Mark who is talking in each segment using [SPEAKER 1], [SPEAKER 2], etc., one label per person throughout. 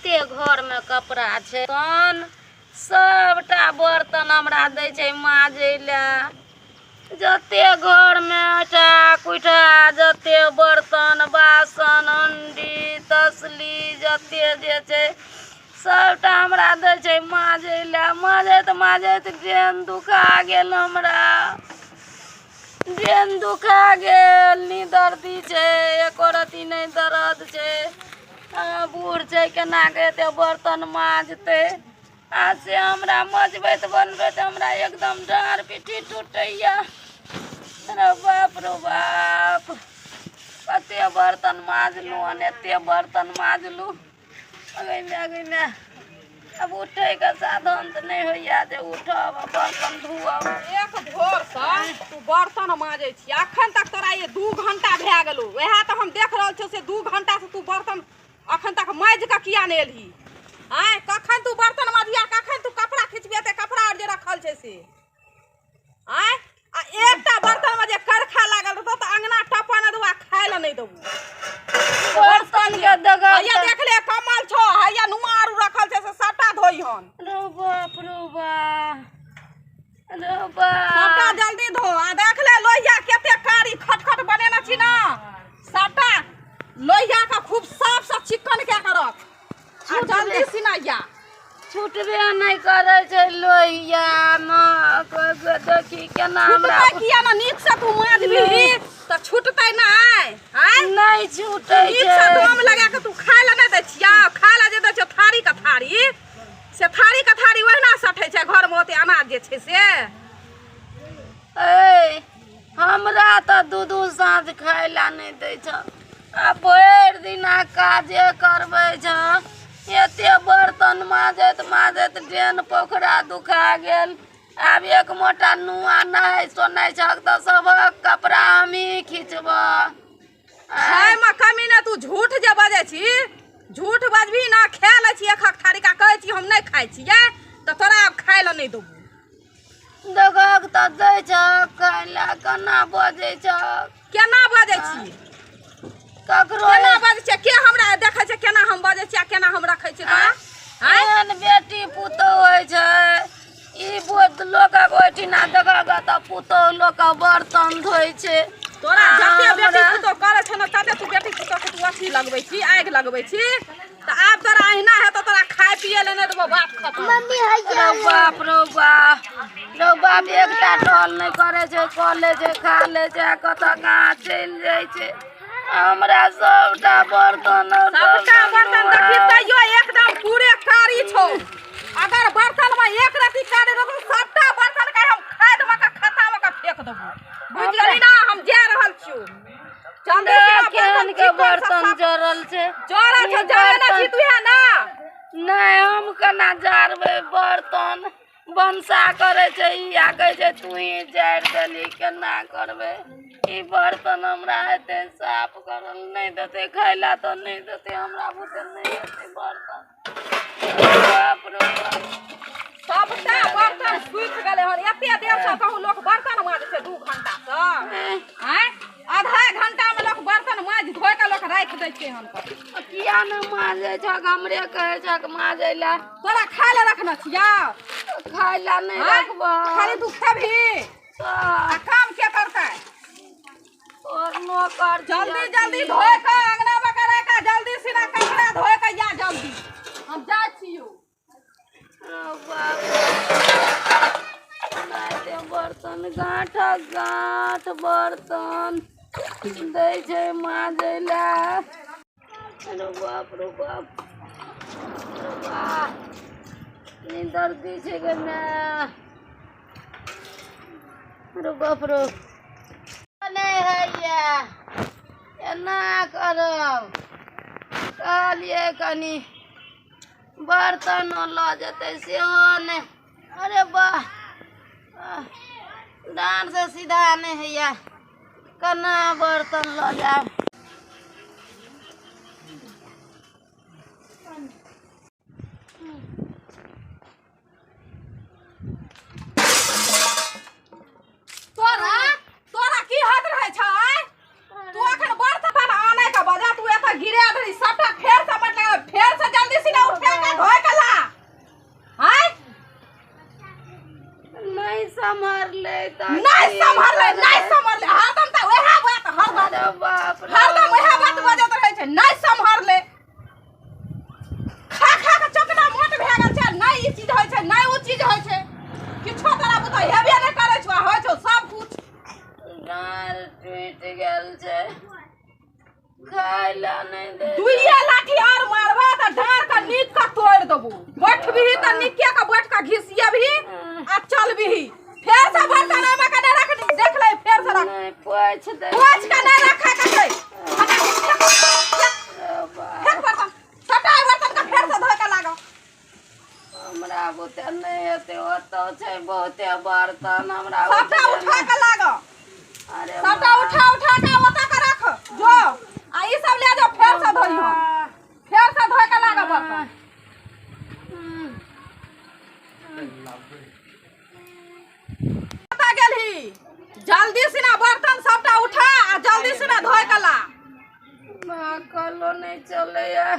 [SPEAKER 1] जते घरमे कपड़ा छै तहन सबटा बर्तन हमरा दै छै माजै लए। जते घरमे आटा कुटा जते बर्तन बासन हण्डी तसली जते जे छै सबटा हमरा दै छै माजै लए। माजैत माजैत देह दुखा गेल हमरा, देह दुखा गेल। नी दर्दी छै, एको रत्ती नहि दर्द छै। बूढ़ छै, केना कऽ एते बर्तन माजतै? आ से हमरा मजबैत बनबैत हमरा एकदम डाँड़ पिट्ठी टूटैया। अरे बाप रो बाप, कते बर्तन माजलहुँ हन, एते बर्तन माजलहुँ। अगै माय, अगै माय, आब उठैके साधन तऽ नहि होइया जे उठब आ बर्तन धोअब।
[SPEAKER 2] एक भोरसँ तू बर्तन माजै छी, अखन तक तोरा ये 2 घंटा भए गेलौ। वएह तऽ हम देख रहल छियौ से 2 घंटासँ तू बर्तन अखन तक माजि कऽ किया नहि एलही? आँय, कखन तू बर्तन मजिया, कखन तू कपड़ा खिचबी? एते कपड़ा आर जे रखल छै से? आँय, आ एकटा बर्तन में जे करखा लागल रहतौ तऽ अंगना टपा नहि देबौ आ खाय लए नहि देबौ।
[SPEAKER 1] बर्तन के देखब।
[SPEAKER 2] हैया देख ले, कमल छौ, हैया नुआ आरू रखल छै, से सबटा धोइहन।
[SPEAKER 1] रो बाप रो बा, रो बा,
[SPEAKER 2] सबटा जल्दी धो। आ देख ले लोहिया कते कारी खटखट बनेने छी ना, सबटा लोहिया के खूब साफ से चिकन कए के रख आ जल्दी सिनैया।
[SPEAKER 1] छुटबे नहि करै छै लोहिया मे, देखी केना हमरा।
[SPEAKER 2] छुटतै किया ना? नीक से तू माजबही तऽ छुटतै नहि? आँय,
[SPEAKER 1] नहि छूटै
[SPEAKER 2] नीक से
[SPEAKER 1] छै।
[SPEAKER 2] दम लगा के तू खाय लए नहि दै छियै? खाय लए जे दै छियौ थारी के थारी, से थारी के थारी ओहिना सठै छै घरमे ओते अनाज जे छै से।
[SPEAKER 1] ए, हमरा तऽ दू दू साँझ खाय लए नहि दै छ आ भरि दिना काजे करबै छ। एते बर्तन माजैत माजैत डेन पोखरा दुखा गेल। आब एक मोटा नुआ नहाय सोनाय छक तऽ सबक कपड़ा हमही खिचबह।
[SPEAKER 2] खायमे कमी नहि, तू झूठ जे बजै छी, झूठ बजबही ना। खा लै छी एक थारी का, कहै छी हम नहि खाइ छियै, तऽ तोरा आब खाय लए नहि देबौ।
[SPEAKER 1] देखक तऽ दै छक खाय लए, केना बजै छक?
[SPEAKER 2] केना बजै छी?
[SPEAKER 1] ककरो
[SPEAKER 2] केना बजै छियै? के हमरा देखै छै केना हम बजै छियै आ केना हम रखै छियै तोरा? आँय,
[SPEAKER 1] एहन बेटी पुतोह होइ छै? ई बोध लोकक ओहिठिना देखक तऽ पुतोह लोकक बर्तन धोइ छै।
[SPEAKER 2] तोरा
[SPEAKER 1] आ
[SPEAKER 2] जते बेटी
[SPEAKER 1] हमरा
[SPEAKER 2] पुतोह करै छौ ने, तते तू बेटी पुतोहके तू अथी लगबै छी, आगि लगबै छी। तऽ आब तोरा अहिना हेतौ, तोरा खाय पियै लए नहि देबौ, बात खतम।
[SPEAKER 1] रौ बाप रौ बा, रौ बाप, एकटा टहल नहि करै छै, कऽ लै छै, खा लै छै आ कतऽ कहाँ चलि जाइ छै। हमरा सबटा बर्तन
[SPEAKER 2] सबटा बर्तन देखी, तैयो एकदम पूरे कारी छौ। अगर बर्तन में एक रत्ती कारी रहतौ, सबटा बर्तन के हम खाद में के खत्ता में के फेंक देबो, बुझि गेली ना? हम जा रहल छियौ। जल्दी से ना।
[SPEAKER 1] केहन के
[SPEAKER 2] चिकन से
[SPEAKER 1] बर्तन
[SPEAKER 2] साफ
[SPEAKER 1] जरल छै?
[SPEAKER 2] जरल छौ,
[SPEAKER 1] ई
[SPEAKER 2] जरे ना
[SPEAKER 1] बर्तन
[SPEAKER 2] छी तू है ना।
[SPEAKER 1] नहि, हम केना जारबै बर्तन? भनसा करै छै ई आ कहै छै तू ही जारि देली। केना करबै ई बर्तन? हमरा हेतै साफ करल? नहि देतै खाय लए तऽ नहि देतै, हमरा बुते नहि हेतै बर्तन। बाप रे बाप।
[SPEAKER 2] सबटा बर्तन सुखि गेलै हन। एते देर से कहूँ लोक बर्तन माजै छै 2 घंटा से? आँय, आधा घंटा में लोक बर्तन माजि धोइ के लोक राखि दै छै हन।
[SPEAKER 1] किया नहि माजै छक? हमरे कहै छक माजै लए।
[SPEAKER 2] तोरा खाय लए रखने छियौ?
[SPEAKER 1] खाय लए नहि
[SPEAKER 2] आँय?
[SPEAKER 1] रखबह।
[SPEAKER 2] खाली तू खेबही आ काम के करतै?
[SPEAKER 1] तोहर नौकर
[SPEAKER 2] जल्दी जल्दी धोइ के अंगना में के राखि, जल्दी सिना कपड़ा धोइ के या जल्दी। हम जाइ छियौ।
[SPEAKER 1] बर्तन गाँठक गाँठ बर्तन दै छै माजै लए। अरे बाप रे बाप रे बाप, दर्दी छै गे माय। अरे बाप रे, नहि होइए, एना करब। कहलियै कनि बर्तनो लऽ जेतै, सेहो नहि। अरे वाह, डाँड़सँ सीधा नहि होइए, केना बर्तन लऽ जायब?
[SPEAKER 2] तोरा तोरा की होइत रहै छै आँय? तू अखन बर्तन आनै के बजाय तू एतऽ गिरा देली सबटा। फेर से मतलब फेर से जल्दी सिना उठा नहि सम्हरलै। खा खा के चकना मोट भए गेल छै। नहि ई चीज होइ छै, नहि ओ चीज होइ छै, किछो तोरा बुते हेबे नहि करै छौ, आ होइ छौ सब कुछ।
[SPEAKER 1] डाँर टूटि गेल छै, खाय लए नहि दै।
[SPEAKER 2] दुइये लाठी और मारबे तऽ डाँर के नीक के तोड़ि देबो। बैठबिही तऽ नीके के बैठ के घिसियबही आ चलबिही। फेर से बर्तन ओहिमे के नहि रख, देख ले, फेर से रख।
[SPEAKER 1] नहि पोछि दै।
[SPEAKER 2] पोछि के नहि रखै के छै। हटा, फेक, फेक बर्तन सबटा। एहि बर्तन के फेर से धोए के लागऽ।
[SPEAKER 1] हमरा बुते नहि हेतै, ओतऽ छै बहुते बर्तन, हमरा
[SPEAKER 2] सबटा
[SPEAKER 1] बुते
[SPEAKER 2] उठा के लागऽ।
[SPEAKER 1] अरे
[SPEAKER 2] सबटा उठा उठा के ओतऽ के रख जो, आ ई सब ले जो, फेर से धोइहो। फेर से धोए के लागऽ बर्तन। कतऽ गेलही? जल्दी से ना बर्तन सबटा उठा आ जल्दी से ना धोए के ला।
[SPEAKER 1] माँ, कलो नहि चलैया,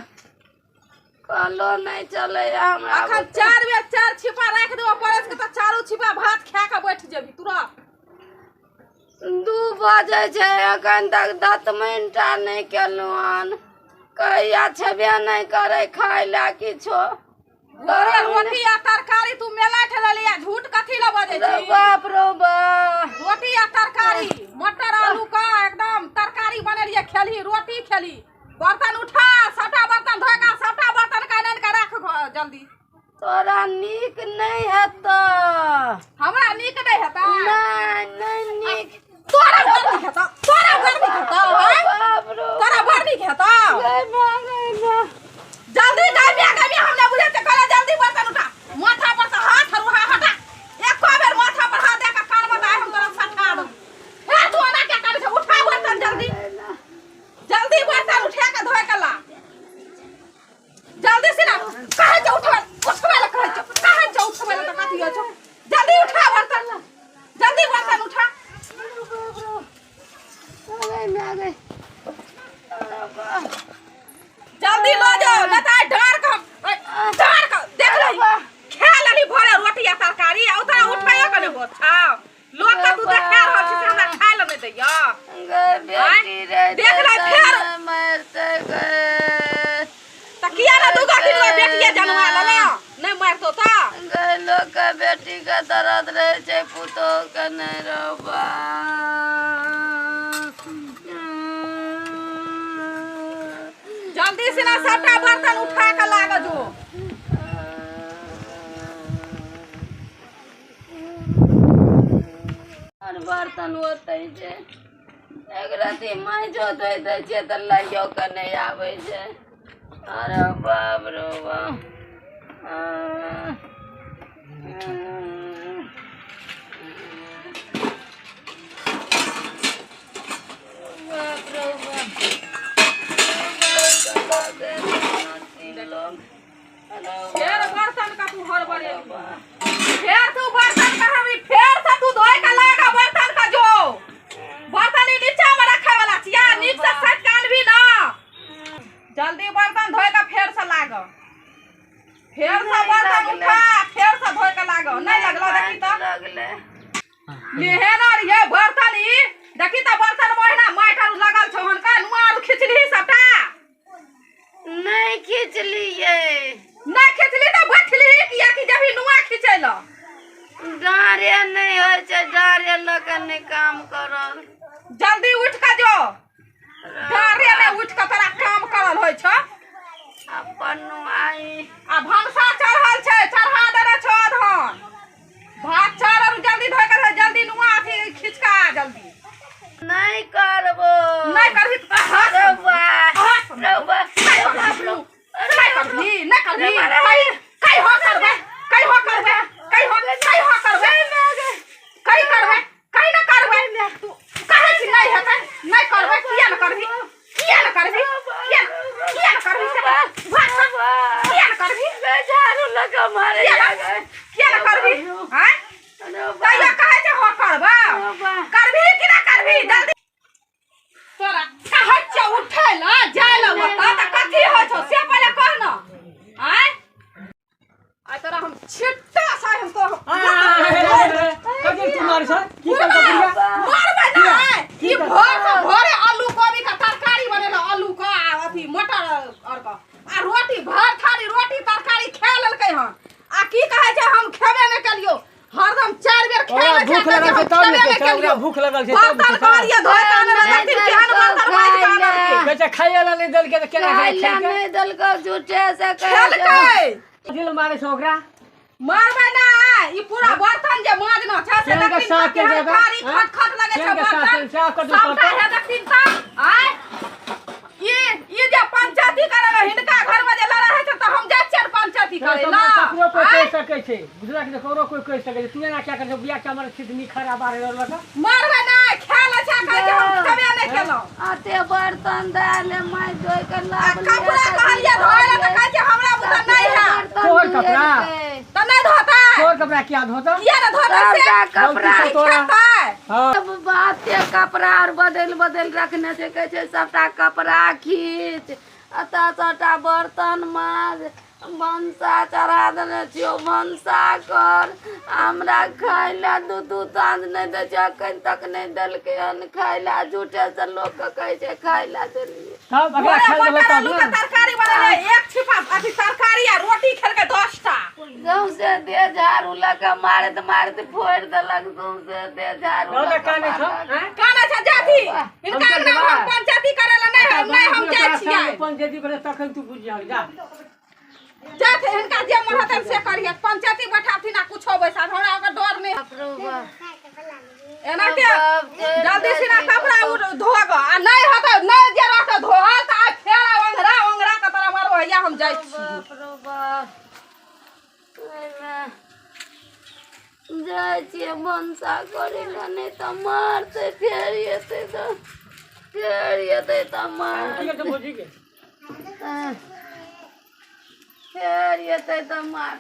[SPEAKER 1] कलो नहि चलैया हमरा।
[SPEAKER 2] अखन चार बेर चार छिपा राखि देबो परस के, तऽ चारू छिपा भात खा के बैठ जेबही तुरंत।
[SPEAKER 1] 2 बजै छै, एखन तक दतमैनटा नहि केलहुँ हन। कहिया छेबे नहि करै खाय लए किछो।
[SPEAKER 2] भोरे रोटी आ तरकारी तू मेला ठेलली, आ झूठ कथी लए बजै
[SPEAKER 1] रे
[SPEAKER 2] छी?
[SPEAKER 1] बाप रो बाप।
[SPEAKER 2] रोटी आ तरकारी, मटर आलू का एकदम तरकारी बनेलियै, खेलही, रोटी खेलही। बर्तन उठा, सबटा बर्तन धोए के, सबटा बर्तन के आनि के राख जल्दी।
[SPEAKER 1] तोरा नीक नहि हेतौ।
[SPEAKER 2] हमरा नीक नहि हेतै?
[SPEAKER 1] नहि, नहि नीक।
[SPEAKER 2] तोरा बड़ नीक हेतौ, तोरा बड़ नीक हेतौ, हैं?
[SPEAKER 1] बाप रो।
[SPEAKER 2] तोरा बड़ नीक हेतौ।
[SPEAKER 1] गै माँ, गै माँ।
[SPEAKER 2] जल्दी गै माँ, गै माँ, हम नहि बुझै छियै। कहलियै जल्दी बर्तन उठा, माथा पर से हाथ हरुहा हटा। एको बेर माथा पर हाथ दे के कान में हम तोरा सठा देबौ। फेर तू ओना क्या करै छै? उठा बर्तन जल्दी, जल्दी बर्तन उठा के धोए के ला जल्दी से ना। कहै छै उठबै, उठबै लए कहै छै, कहै छै उठबै लए, तऽ कथी होइ छौ? जल्दी उठा बर्तन, जल्दी बर्तन उठा।
[SPEAKER 1] गै माँ, गै। अरे बाप।
[SPEAKER 2] जल्दी लऽ जाओ, नहि तऽ आइ डाँर के हम डाँर के देख लही। खा लेली भोरे रोटी आ तरकारी, आ ओतऽ उठैयो के नहि होत छौ। लोक के तू देखा रहल छी से हमरा खाय लए नहि दैया।
[SPEAKER 1] गै बेटी रे।
[SPEAKER 2] देख ले फेर।
[SPEAKER 1] मारतै गै।
[SPEAKER 2] तऽ किया ने दूगो तीन गो बेटिये जनवा लेला? नहि मारतौ तऽ।
[SPEAKER 1] गै, लोक के बेटी के दर्द रहै छै, पुतोह के नहि। रौ बा।
[SPEAKER 2] जल्दी से ना सबटा बर्तन उठा के लाग जो।
[SPEAKER 1] और बर्तन ओतै छै, एक रति माँजो धोइ दै छियै तऽ लाइयो के नहि आबै छै। अरे बाप रो बाप। आ, बाप रो बाप।
[SPEAKER 2] फेर बर्तन का तू हड़बड़ेली, फेर तू बर्तन का हमी, फेर से तू धोए के लागा बर्तन का जो। बर्तन ई नीचा में रखे वाला छिया, नीक से सट के आनबी ना। जल्दी बर्तन धोए के फेर से लाग। फेर से बर्तन उठा, फेर से धोए के लाग। नहीं लगलो? देखी तऽ।
[SPEAKER 1] लगले।
[SPEAKER 2] नेहेना रहिए बर्तन ई, देखी तऽ, बर्तन में ओहिना माटि आर लगल छौ हनका। नुआ आर खिचलिही सबटा?
[SPEAKER 1] नहि खिचलियै।
[SPEAKER 2] नहि खिचली तऽ बैठलिही किया कि जब नुआ खिचै लऽ?
[SPEAKER 1] डाँरे नहि होइ छै, डाँरे लऽ के नहि काम करल।
[SPEAKER 2] जल्दी उठ के जो। डाँरे नहि उठ के तोरा काम करल होइ छौ।
[SPEAKER 1] अपन आई।
[SPEAKER 2] आ भनसा चढ़ल छै, चढ़ा देने छौ अधन भात चाउर आर। जल्दी धोए के, जल्दी नुआ अथी खींच के आ जल्दी।
[SPEAKER 1] नहि करबो।
[SPEAKER 2] नहि करबही तऽ हाथ
[SPEAKER 1] रौ बा।
[SPEAKER 2] हाथ
[SPEAKER 1] रौ बा।
[SPEAKER 2] नहि करबही, नहि करबही, नहि करबही। कहि कहि हो करबै, कहि हो करबै, कहि हो, कहि हो करबै, कहि करबै, कहि न करबै। तू कहै छी नहि हेतै, नहि करबै। किया न करबही? किया न करबही? किया किया न करबही से भाग भाग। किया न करबही?
[SPEAKER 1] झाड़ू लऽ के मारे।
[SPEAKER 2] किया न, किया न करबही? आँय, तैयो कहै छै हो करबै। करबही कि ना करबही? जल्दी। तोरा कहै छियौ उठै लए, जाय लए ओतऽ, तऽ कथी होइ छौ से पहिले कह न। आँय, आइ तोरा हम छिट्टा से हम तोरा
[SPEAKER 3] कथी तू मारै छ? की करतौ बुढ़िया?
[SPEAKER 2] मारबै नै। ई भोर से भोरे आलू कोबी के तरकारी बनेलो, आलू के आ अथी
[SPEAKER 3] ओकरा भूख लगल छै तब
[SPEAKER 2] बर्तन कहलियै धोए के आनै लए, देखथिन केहन बर्तन माजि के आनलकै।
[SPEAKER 3] कहै छै खाइए लए नहि देलकै तऽ केना
[SPEAKER 1] खाइ लए
[SPEAKER 3] खेलकै?
[SPEAKER 1] नहि देलकै, झूठे से कहै छै।
[SPEAKER 2] खेलकै।
[SPEAKER 3] दिल मारे छै ओकरा।
[SPEAKER 2] मारबै ना, ई पूरा बर्तन जे माजना छै से
[SPEAKER 3] केहन के
[SPEAKER 2] देखथिन
[SPEAKER 3] साफ
[SPEAKER 2] तऽ केहन
[SPEAKER 3] केलकै?
[SPEAKER 2] कारी
[SPEAKER 3] आँय?
[SPEAKER 2] खट खट लगै छै
[SPEAKER 3] केहन के साफ
[SPEAKER 2] बर्तन।
[SPEAKER 3] केलकै? साफ कऽ दू
[SPEAKER 2] सबटा
[SPEAKER 3] सबटा।
[SPEAKER 2] हे देखथिन तऽ आँय, ई जे पंचायती करै लए हिनका घरमे जे लड़ाइ होइ छै तऽ हम जाइ छियनि पंचायती करै लए।
[SPEAKER 3] ककरो कोइ
[SPEAKER 2] आँय?
[SPEAKER 3] कहि सकै छै, बुझलक जे ककरो कोइ कहि सकै छै। तू एना किया करै छै? बियाह के हमर स्थिति नीक खराब आ रहल लऽ
[SPEAKER 2] मारबै नहि, खाय लै छै, कहै छै हम खेबे नहि केलहुँ।
[SPEAKER 1] अते बर्तन दालि माजि धोइ के
[SPEAKER 2] आ
[SPEAKER 1] लाबलियै।
[SPEAKER 2] कपड़ा कहलियै धोए लए तऽ कहै छै हमरा बुते नहि हैत।
[SPEAKER 3] तोहर कपड़ा?
[SPEAKER 2] तऽ नहि धोतै?
[SPEAKER 3] तोहर कपड़ा किया धोतौ?
[SPEAKER 2] किया नहि धोतै से?
[SPEAKER 1] सबटा कपड़ा
[SPEAKER 3] गलती से तोरा।
[SPEAKER 2] खेतै।
[SPEAKER 3] हाँ।
[SPEAKER 1] सब बाते कपड़ा आर बदलि बदलि रखने छै, कहै छै सबटा कपड़ा खींच, एतऽ सबटा बर्तन माज, भनसा चढ़ा देने छियौ, भनसा कर। हमरा खाय लए दू दू साँझ नहि दै छै, अखन तक नहि देलकै हन खाय लए। झूठे से लोकके कहै छै खाय लए देलियै।
[SPEAKER 3] तब अगला
[SPEAKER 2] भोरे
[SPEAKER 3] खाय देबै
[SPEAKER 2] मटर
[SPEAKER 3] तब
[SPEAKER 2] आलू के
[SPEAKER 3] ने।
[SPEAKER 2] तरकारी बनेलै, एक छिपा अथी तरकारी आ रोटी खेलकै 10टा।
[SPEAKER 1] सौंसे देह झाड़ू लऽ कऽ मारैत मारैत फोड़ि देलक, सौंसे देह झाड़ू
[SPEAKER 3] रौदा
[SPEAKER 1] लऽ कऽ
[SPEAKER 3] कानै छौ,
[SPEAKER 1] मारलक।
[SPEAKER 3] आँय?
[SPEAKER 2] कानै छै जाथी हिनका
[SPEAKER 3] हम
[SPEAKER 2] अंगना
[SPEAKER 3] चलबै।
[SPEAKER 2] हम पंचायती करै लए नहि नहि हम जाइ छियै।
[SPEAKER 3] पंचायती करे तखन तू बुझियह, जा।
[SPEAKER 2] जाथी हिनका जे मन हेतनि से करिहे, पंचायती बैठाबथिन आ कुछो बैसा, हमरा ओकर डर नहि।
[SPEAKER 1] बाप रौ बाप।
[SPEAKER 2] एनाहिते जल्दी सिना कपड़ा धो गऽ, आ नहि हेतौ, नहि जे रहतौ धोअल तऽ आइ फेर आइ ओंघरा ओंघरा कऽ तोरा मारबो। हैया हम जाइ छी।
[SPEAKER 1] बाप रौ बाप, एहिमे जाइ छियै भनसा करै लए, नहि तऽ मारतै। फेर एतै तऽ फेर एतै तऽ
[SPEAKER 3] की
[SPEAKER 1] मारतै।
[SPEAKER 3] करतै भौजी के?
[SPEAKER 1] फेर एतै तऽ मार।